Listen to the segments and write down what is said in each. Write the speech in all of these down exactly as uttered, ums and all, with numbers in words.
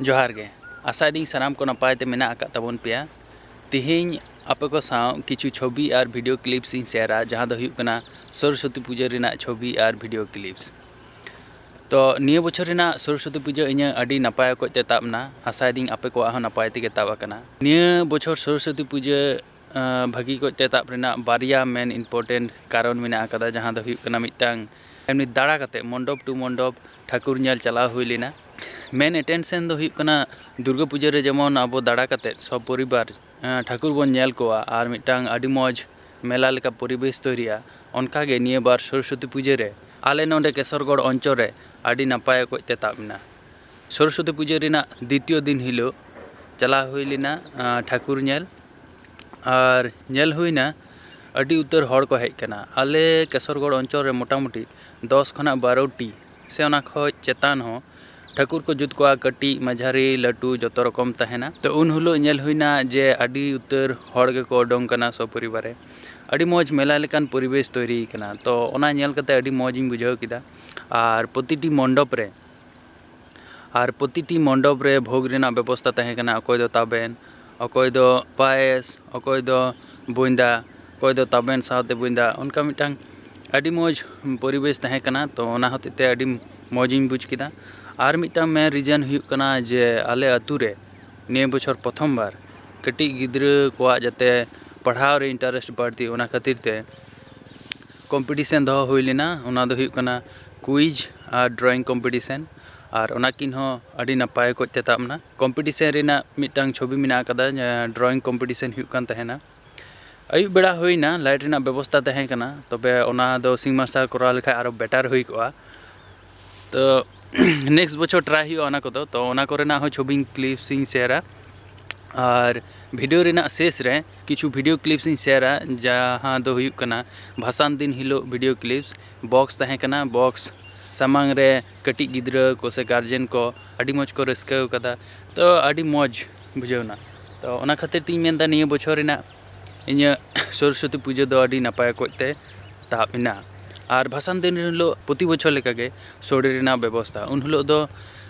ᱡᱚᱦᱟᱨ ᱜᱮ᱾ ᱟᱥᱟᱭᱮᱫᱟᱹᱧ ᱥᱟᱱᱟᱢ ᱠᱚ ᱱᱟᱯᱟᱭ ᱛᱮ ᱢᱮᱱᱟᱜ ᱟᱠᱟᱫ ᱛᱟᱵᱚᱱ ᱯᱮᱭᱟ᱾ ᱛᱮᱦᱮᱧ ᱟᱯᱮ ᱠᱚ ᱥᱟᱶ ᱠᱤᱪᱷᱩ ᱪᱷᱚᱵᱤ ᱟᱨ video clips ᱤᱧ ᱥᱮᱭᱟᱨᱟ, ᱡᱟᱦᱟᱸ ᱫᱚ ᱦᱩᱭᱩᱜ ᱠᱟᱱᱟ ᱥᱚᱨᱚᱥᱚᱛᱤ ᱯᱩᱡᱟᱹ ᱨᱮᱱᱟᱜ ᱪᱷᱚᱵᱤ ᱟᱨ video clips᱾ ᱛᱚ, ᱱᱤᱭᱟᱹ ᱵᱚᱪᱷᱚᱨ ᱨᱮᱱᱟᱜ ᱥᱚᱨᱚᱥᱚᱛᱤ ᱯᱩᱡᱟᱹ ᱤᱧᱟᱹᱜ ᱟᱹᱰᱤ ᱱᱟᱯᱟᱭ ᱚᱠᱚᱡ ᱛᱮ ᱛᱟᱵ ᱮᱱᱟ᱾ ᱟᱥᱟᱭᱮᱫᱟᱹᱧ ᱟᱯᱮ ᱠᱚᱣᱟᱜ ᱦᱚᱸ ᱱᱟᱯᱟᱭ ᱛᱮᱜᱮ ᱛᱟᱵ ᱟᱠᱟᱱᱟ᱾ ᱱᱤᱭᱟᱹ ᱵᱚᱪᱷᱚᱨ ᱥᱚᱨᱚᱥᱚᱛᱤ ᱯᱩᱡᱟᱹ, ᱟᱸ, ᱵᱷᱟᱹᱜᱤ ᱚᱠᱚᱡ ᱛᱮ ᱛᱟᱵ ᱨᱮᱱᱟᱜ ᱵᱟᱨᱭᱟ main important ᱠᱟᱨᱚᱱ ᱢᱮᱱᱟᱜ ᱟᱠᱟᱫᱟ, ᱡᱟᱦᱟᱸ ᱫᱚ ᱦᱩᱭᱩᱜ ᱠᱟᱱᱟ ᱢᱤᱫᱴᱟᱝ ᱮᱢᱱᱤ ᱫᱟᱬᱟ ᱠᱟᱛᱮ ᱢᱚᱱᱰᱚᱯ to ᱢᱚᱱᱰᱚᱯ ᱴᱷᱟᱹᱠᱩᱨ ᱧᱮᱞ ᱪᱟᱞᱟᱣ ᱦᱩᱭ ᱞᱮᱱᱟ᱾ Main attention ᱫᱚ ᱦᱩᱭᱩᱜ ᱠᱟᱱᱟ ᱫᱩᱨᱜᱟᱹ ᱯᱩᱡᱟᱹ ᱨᱮ ᱡᱮᱢᱚᱱ ᱟᱵᱚ ᱫᱟᱬᱟ ᱠᱟᱛᱮ ᱥᱚᱯᱚᱨᱤᱵᱟᱨ, ᱟᱸ, ᱴᱷᱟᱹᱠᱩᱨ ᱵᱚᱱ ᱧᱮᱞ ᱠᱚᱣᱟ ᱟᱨ ᱢᱤᱫᱴᱟᱝ ᱟᱹᱰᱤ ᱢᱚᱡᱽ ᱢᱮᱞᱟ ᱞᱮᱠᱟ ᱯᱚᱨᱤᱵᱮᱥ ᱛᱚᱭᱨᱤᱜᱼᱟ, ᱚᱱᱠᱟᱜᱮ ᱱᱤᱭᱟᱹ ᱵᱟᱨ ᱥᱚᱨᱚᱥᱚᱛᱤ ᱯᱩᱡᱟᱹ ᱨᱮ ᱟᱞᱮ ᱱᱚᱰᱮ ᱠᱮᱥᱚᱨᱜᱚᱲ ᱚᱧᱪᱚᱞ ᱨᱮ ᱟᱹᱰᱤ ᱱᱟᱯᱟᱭ ᱚᱠᱚᱡ ᱛᱮ ᱛᱟᱵ ᱮᱱᱟ᱾ ᱥᱚᱨᱚᱥᱚᱛᱤ ᱯᱩᱡᱟᱹ ᱨᱮᱱᱟᱜ ᱫᱤᱛᱤᱭᱚ ᱫᱤᱱ ᱦᱤᱞᱳᱜ ᱪᱟᱞᱟᱣ ᱦᱩᱭ ᱞᱮᱱᱟ, ᱟᱸ, ᱴᱷᱟᱹᱠᱩᱨ ᱧᱮᱞ᱾ ᱟᱨ ᱧᱮᱞ ᱦᱩᱭᱱᱟ ᱟᱹᱰᱤ ᱩᱛᱟᱹᱨ ᱦᱚᱲ ᱠᱚ ᱦᱮᱡ ᱠᱟᱱᱟ᱾ ᱟᱞᱮ ᱠᱮᱥᱚᱨᱜᱚᱲ ᱚᱧᱪᱚᱞ ᱨᱮ ᱢᱚᱴᱟᱢᱩᱴᱤ ᱫᱚᱥ ᱠᱷᱚᱱᱟᱜ ᱵᱟᱨᱚ ᱴᱤ ᱥᱮ ᱚᱱᱟ ᱠᱷᱚᱡ ᱪᱮᱛᱟᱱ ᱦᱚᱸ ᱴᱷᱟᱹᱠᱩᱨ ᱠᱚ ᱡᱩᱛ ᱠᱚᱣᱟ, ᱠᱟᱹᱴᱤᱡ, ᱢᱟᱡᱷᱟᱨᱤ, ᱞᱟᱹᱴᱩ, ᱡᱚᱛᱚ ᱨᱚᱠᱚᱢ ᱛᱟᱦᱮᱱᱟ᱾ ᱛᱚ, ᱩᱱ ᱦᱤᱞᱳᱜ ᱧᱮᱞ ᱦᱩᱭᱱᱟ ᱡᱮ ᱟᱹᱰᱤ ᱩᱛᱟᱹᱨ ᱦᱚᱲ ᱜᱮᱠᱚ ᱩᱰᱩᱝ ᱠᱟᱱᱟ ᱥᱚᱯᱚᱨᱤᱵᱟᱨᱮ᱾ ᱟᱹᱰᱤ ᱢᱚᱡᱽ ᱢᱮᱞᱟ ᱞᱮᱠᱟᱱ ᱯᱚᱨᱤᱵᱮᱥ ᱛᱚᱭᱨᱤ ᱠᱟᱱᱟ᱾ ᱛᱚ, ᱚᱱᱟ ᱧᱮᱞ ᱠᱟᱛᱮ ᱟᱹᱰᱤ ᱢᱚᱡᱽ ᱤᱧ ᱵᱩᱡᱷᱟᱹᱣ ᱠᱮᱫᱟ᱾ ᱟᱨ ᱯᱨᱚᱛᱤᱴᱤ ᱢᱚᱱᱰᱚᱯ ᱨᱮ ᱟᱨ ᱯᱨᱚᱛᱤᱴᱤ ᱢᱚᱱᱰᱚᱯ ᱨᱮ ᱵᱷᱳᱜᱽ ᱨᱮᱱᱟᱜ ᱵᱮᱵᱚᱥᱛᱟ ᱛᱟᱦᱮᱸ ᱠᱟᱱᱟ, ᱚᱠᱚᱭ ᱫᱚ ᱛᱟᱵᱮᱱ, ᱚᱠᱚᱭ ᱫᱚ ᱯᱟᱭᱮᱥ, ᱚᱠᱚᱭ ᱫᱚ ᱵᱚᱧᱫᱟ, ᱚᱠᱚᱭ ᱫᱚ ᱛᱟᱵᱮᱱ ᱥᱟᱶᱛᱮ ᱵᱚᱧᱫᱟ᱾ ᱚᱱᱠᱟ ᱢᱤᱫᱴᱟᱝ ᱟᱹᱰᱤ ᱢᱚᱡᱽ ᱯᱚᱨᱤᱵᱮᱥ ᱛᱟᱦᱮᱸ ᱠᱟᱱᱟ᱾ ᱛᱚ, ᱚᱱᱟ ᱦᱚᱛᱮᱡ ᱛᱮ ᱟᱹᱰᱤ ᱢᱚᱡᱽ ᱤᱧ ᱵᱩᱡᱽ ᱠᱮᱫᱟ᱾ ᱟᱨ ᱢᱤᱫᱴᱟᱝ main reason ᱦᱩᱭᱩᱜ ᱠᱟᱱᱟ ᱡᱮ ᱟᱞᱮ ᱟᱹᱛᱩ ᱨᱮ ᱱᱤᱭᱟᱹ ᱵᱚᱪᱷᱚᱨ ᱯᱨᱚᱛᱷᱚᱢ ᱵᱟᱨ ᱠᱟᱹᱴᱤᱡ ᱜᱤᱫᱽᱨᱟᱹ ᱠᱚᱣᱟᱜ ᱡᱟᱛᱮ ᱯᱟᱲᱦᱟᱣ ᱨᱮ interest ᱵᱟᱹᱲᱛᱤ, ᱚᱱᱟ ᱠᱷᱟᱹᱛᱤᱨ ᱛᱮ competition ᱫᱚᱦᱚ ᱦᱩᱭ ᱞᱮᱱᱟ᱾ ᱚᱱᱟ ᱫᱚ ᱦᱩᱭᱩᱜ ᱠᱟᱱᱟ quiz ᱟᱨ drawing competition, ᱟᱨ ᱚᱱᱟ ᱠᱤᱱ ᱦᱚᱸ ᱟᱹᱰᱤ ᱱᱟᱯᱟᱭ ᱚᱠᱚᱡ ᱛᱮ ᱛᱟᱵ ᱮᱱᱟ᱾ Competition ᱨᱮᱱᱟᱜ ᱢᱤᱫᱴᱟᱝ ᱪᱷᱚᱵᱤ ᱢᱮᱱᱟᱜ ᱟᱠᱟᱫᱟ, ᱡᱟᱦᱟᱸ drawing competition ᱦᱩᱭᱩᱜ ᱠᱟᱱ ᱛᱟᱦᱮᱱᱟ᱾ ᱟᱹᱭᱩᱵ ᱵᱮᱲᱟ ᱦᱩᱭᱱᱟ, light ᱨᱮᱱᱟᱜ ᱵᱮᱵᱚᱥᱛᱟ ᱛᱟᱦᱮᱸ ᱠᱟᱱᱟ, ᱛᱚᱵᱮ ᱚᱱᱟ ᱫᱚ ᱥᱤᱧ ᱢᱟᱨᱥᱟᱞ ᱠᱚᱨᱟᱣ ᱞᱮᱠᱷᱟᱡ ᱟᱨᱚ better ᱦᱩᱭ ᱠᱚᱜᱼᱟ᱾ ᱛᱚ, next ᱵᱚᱪᱷᱚᱨ try ᱦᱩᱭᱩᱜᱼᱟ ᱚᱱᱟ ᱠᱚᱫᱚ᱾ ᱛᱚ, ᱚᱱᱟ ᱠᱚᱨᱮᱱᱟᱜ ᱦᱚᱸ ᱪᱷᱚᱵᱤ clips ᱤᱧ ᱥᱮᱭᱟᱨᱟ᱾ ᱟᱨ video ᱨᱮᱱᱟᱜ ᱥᱮᱥ ᱨᱮ ᱠᱤᱪᱷᱩ video clips ᱤᱧ ᱥᱮᱭᱟᱨᱟ, ᱡᱟᱦᱟᱸ ᱫᱚ ᱦᱩᱭᱩᱜ ᱠᱟᱱᱟ ᱵᱷᱟᱥᱟᱱ ᱫᱤᱱ ᱦᱤᱞᱳᱜ video clips᱾ Box ᱛᱟᱦᱮᱸ ᱠᱟᱱᱟ, box ᱥᱟᱢᱟᱝ ᱨᱮ ᱠᱟᱹᱴᱤᱡ ᱜᱤᱫᱽᱨᱟᱹ ᱠᱚ ᱥᱮ guardian ᱠᱚ ᱟᱹᱰᱤ ᱢᱚᱡᱽ ᱠᱚ ᱨᱟᱹᱥᱠᱟᱹ ᱟᱠᱟᱫᱟ᱾ ᱛᱚ, ᱟᱹᱰᱤ ᱢᱚᱡᱽ ᱵᱩᱡᱷᱟᱹᱣ ᱮᱱᱟ᱾ ᱛᱚ, ᱚᱱᱟ ᱠᱷᱟᱹᱛᱤᱨ ᱛᱤᱧ ᱢᱮᱱᱫᱟ, ᱱᱤᱭᱟᱹ ᱵᱚᱪᱷᱚᱨ ᱨᱮᱱᱟᱜ ᱤᱧᱟᱹᱜ ᱥᱚᱨᱚᱥᱚᱛᱤ ᱯᱩᱡᱟᱹ ᱫᱚ ᱟᱹᱰᱤ ᱱᱟᱯᱟᱭ ᱚᱠᱚᱡ ᱛᱮ ᱛᱟᱵ ᱮᱱᱟ᱾ ᱟᱨ ᱵᱷᱟᱥᱟᱱ ᱫᱤᱱ ᱦᱤᱞᱳᱜ ᱯᱨᱚᱛᱤ ᱵᱚᱪᱷᱚᱨ ᱞᱮᱠᱟᱜᱮ ᱥᱳᱲᱮ ᱨᱮᱱᱟᱜ ᱵᱮᱵᱚᱥᱛᱟ᱾ ᱩᱱ ᱦᱤᱞᱳᱜ ᱫᱚ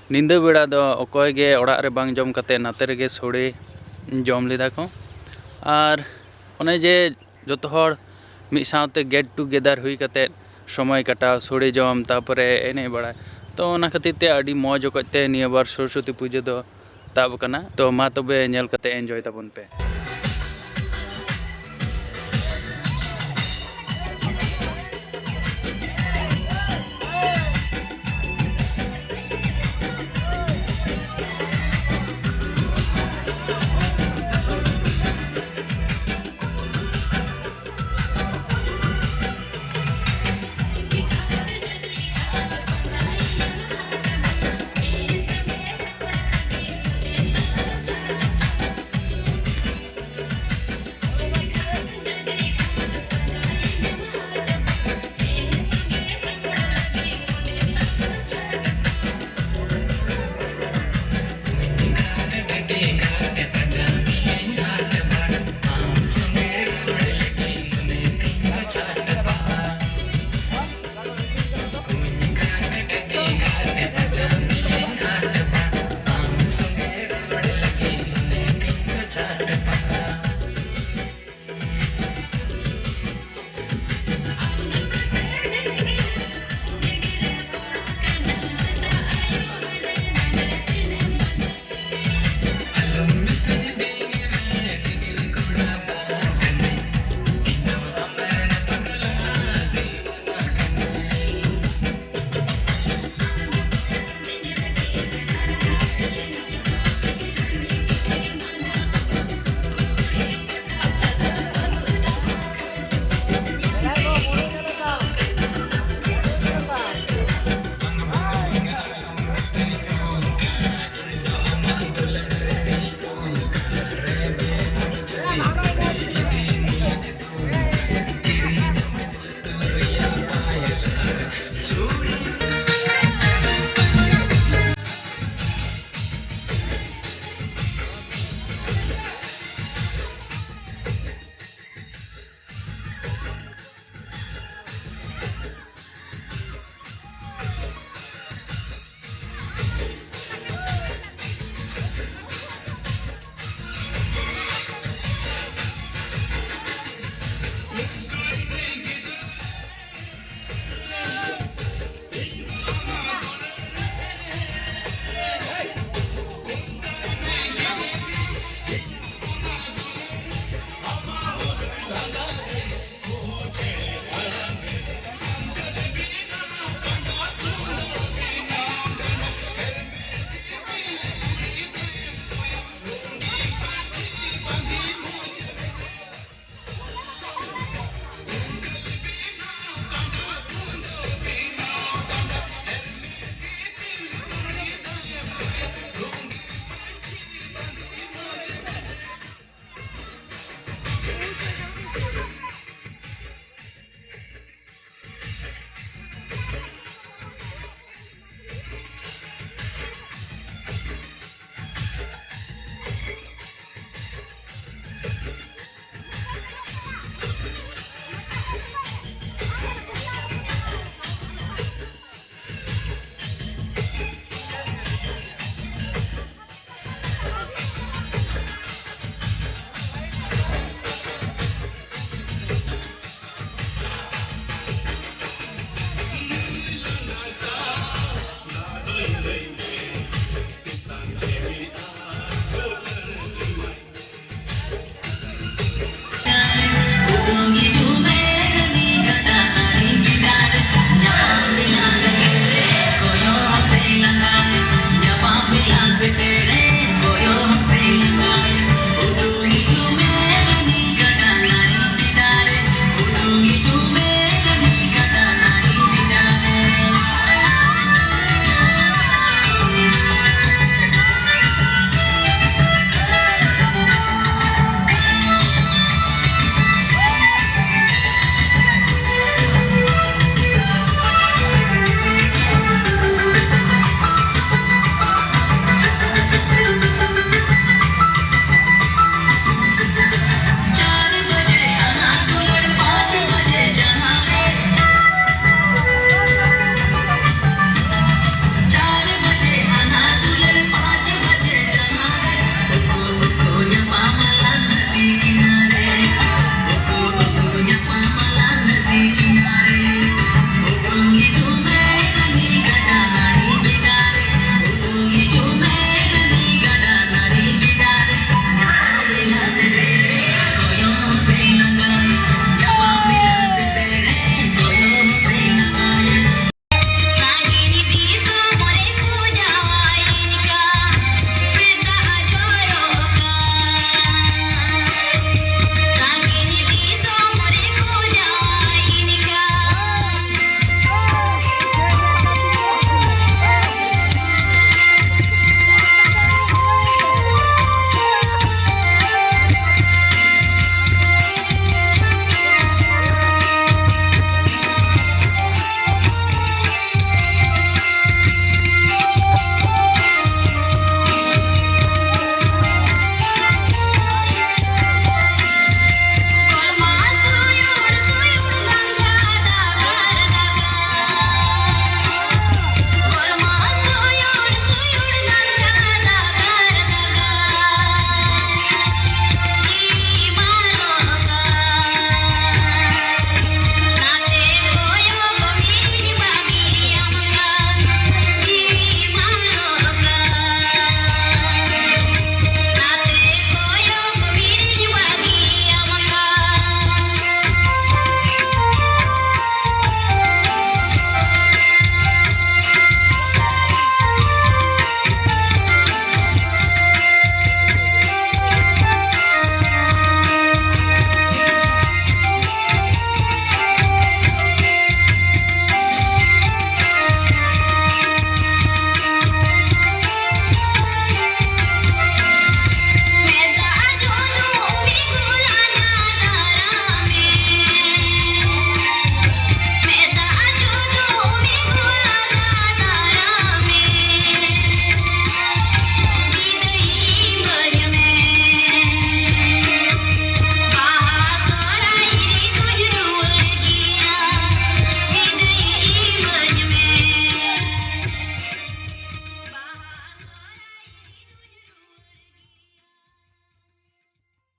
ᱧᱤᱫᱟᱹ ᱵᱮᱲᱟ ᱫᱚ ᱚᱠᱚᱭ ᱜᱮ ᱚᱲᱟᱜ ᱨᱮ ᱵᱟᱝ ᱡᱚᱢ ᱠᱟᱛᱮ ᱱᱟᱛᱮ ᱨᱮᱜᱮ ᱥᱳᱲᱮ ᱡᱚᱢ ᱞᱮᱫᱟ ᱠᱚ᱾ ᱟᱨ ᱚᱱᱮ ᱡᱮ ᱡᱚᱛᱚ ᱦᱚᱲ ᱢᱤᱫ ᱥᱟᱶᱛᱮ ᱜᱮᱴ ᱴᱩᱜᱮᱫᱟᱨ ᱦᱩᱭ ᱠᱟᱛᱮ ᱥᱚᱢᱚᱭ ᱠᱟᱴᱟᱣ, ᱥᱳᱲᱮ ᱡᱚᱢ, ᱛᱟᱨᱯᱚᱨᱮ ᱮᱱᱮᱡ ᱵᱟᱲᱟ, ᱛᱚ ᱚᱱᱟ ᱠᱷᱟᱹᱛᱤᱨ ᱛᱮ ᱟᱹᱰᱤ ᱢᱚᱡᱽ ᱚᱠᱚᱡ ᱛᱮ ᱱᱤᱭᱟᱹ ᱵᱟᱨ ᱥᱚᱨᱚᱥᱚᱛᱤ ᱯᱩᱡᱟᱹ ᱫᱚ ᱛᱟᱵ ᱟᱠᱟᱱᱟ᱾ ᱛᱚ ᱢᱟ ᱛᱚᱵᱮ ᱧᱮᱞ ᱠᱟᱛᱮ ᱮᱱᱡᱚᱭ ᱛᱟᱵᱚᱱ ᱯᱮ᱾